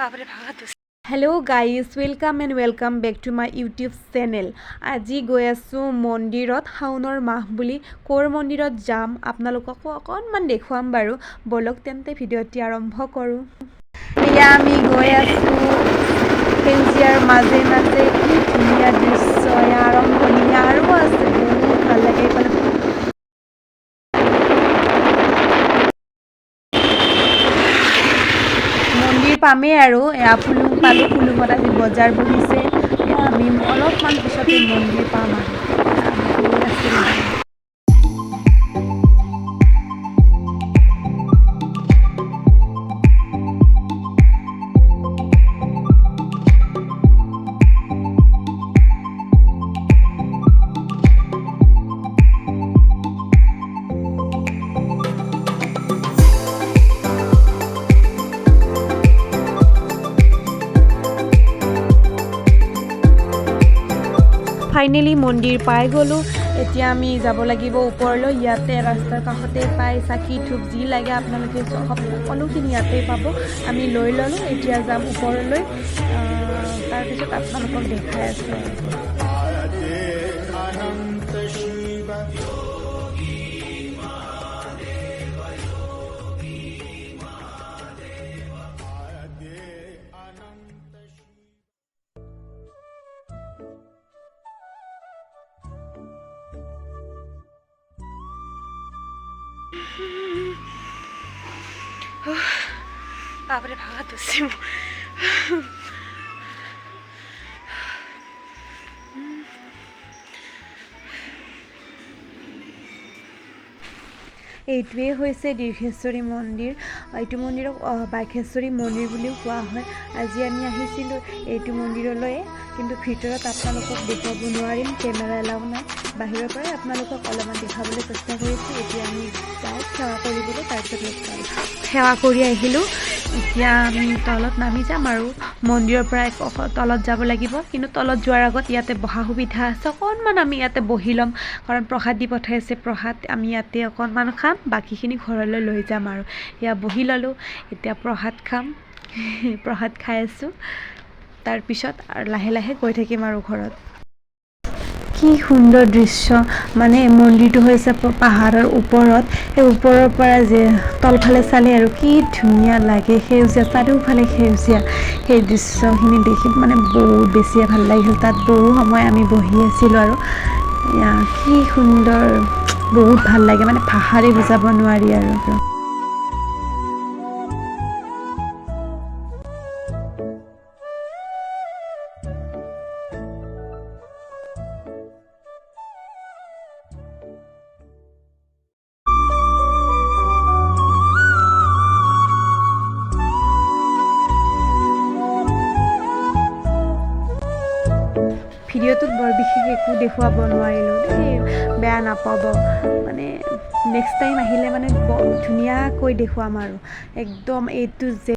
বাপৰে, ভাগৰ ধৰিছে। Hello guys, welcome and welcome back to my YouTube channel. আজি গৈ আছোঁ মন্দিৰত, শাওনৰ মাহ বুলি। ক'ৰ মন্দিৰত যাম আপোনালোককো অকণমান দেখুৱাম বাৰু। ব'লক তেন্তে, ভিডিঅ'টি আৰম্ভ কৰোঁ। এয়া আমি গৈ আছোঁ সেউজীয়াৰ মাজে মাজে। কি ধুনীয়া দৃশ্য! এয়া আৰম্ভণি, আৰু আছে। বহুত ভাল লাগে। এইফালে মন্দিৰ পামেই আৰু। এয়া ফুলুং পালোঁ। ফুলুঙত আজি বজাৰ বহিছে। এয়া আমি অলপমান পিছতে মন্দিৰ পাম আৰু। এয়া আমি গৈ আছোঁ লাহে। ফাইনেলি মন্দিৰ পাই গ'লোঁ। এতিয়া আমি যাব লাগিব ওপৰলৈ। ইয়াতে ৰাস্তাৰ কাষতে পাই চাকি, ধূপ যি লাগে আপোনালোকে সকলোখিনি ইয়াতে পাব। আমি লৈ ল'লোঁ। এতিয়া যাম ওপৰলৈ। তাৰপিছত আপোনালোকক দেখাই আছোঁ আৰু। अनंत शिव। বাপৰে, ভাগৰ ধৰিছে মোৰ। এইটোৱেই হৈছে দীৰ্ঘেশ্বৰী মন্দিৰ। এইটো মন্দিৰক বাঘেশ্বৰী মন্দিৰ বুলিও কোৱা হয়। আজি আমি আহিছিলোঁ এইটো মন্দিৰলৈয়ে, কিন্তু ভিতৰত আপোনালোকক দেখুৱাব নোৱাৰিম, কেমেৰা এলাউ নাই। বাহিৰৰ পৰাই আপোনালোকক অলপমান দেখাবলৈ চেষ্টা কৰিছোঁ। এতিয়া আমি যাওঁ সেৱা কৰিবলৈ, তাৰপিছত লগ পাম। সেৱা কৰি আহিলোঁ। এতিয়া আমি তলত নামি যাম আৰু মন্দিৰৰ পৰা এক তলত যাব লাগিব। কিন্তু তলত যোৱাৰ আগত ইয়াতে বহা সুবিধা আছে, অকণমান আমি ইয়াতে বহি ল'ম, কাৰণ প্ৰসাদ দি পঠাইছে। প্ৰসাদ আমি ইয়াতে অকণমান খাম, বাকীখিনি ঘৰলৈ লৈ যাম আৰু। এয়া বহি ল'লোঁ। এতিয়া প্ৰসাদ খাম। প্ৰসাদ খাই আছোঁ। তাৰপিছত আৰু লাহে লাহে গৈ থাকিম আৰু ঘৰত। কি সুন্দৰ দৃশ্য! মানে মন্দিৰটো হৈছে পাহাৰৰ ওপৰত। সেই ওপৰৰ পৰা যে তলফালে চালে আৰু কি ধুনীয়া লাগে! সেউজীয়া, চাৰিওফালে সেউজীয়া। সেই দৃশ্যখিনি দেখি মানে বহুত বেছিয়ে ভাল লাগিছিল। তাত বহু সময় আমি বহি আছিলোঁ আৰু। এয়া কি সুন্দৰ, বহুত ভাল লাগে, মানে ভাষাৰে বুজাব নোৱাৰি আৰু। ভিডিঅ'টোত বৰ বিশেষ একো দেখুৱাব নোৱাৰিলোঁ দেই, বেয়া নাপাব। মানে নেক্সট টাইম আহিলে মানে বৰ ধুনীয়াকৈ দেখুৱাম আৰু একদম এ টু জেড।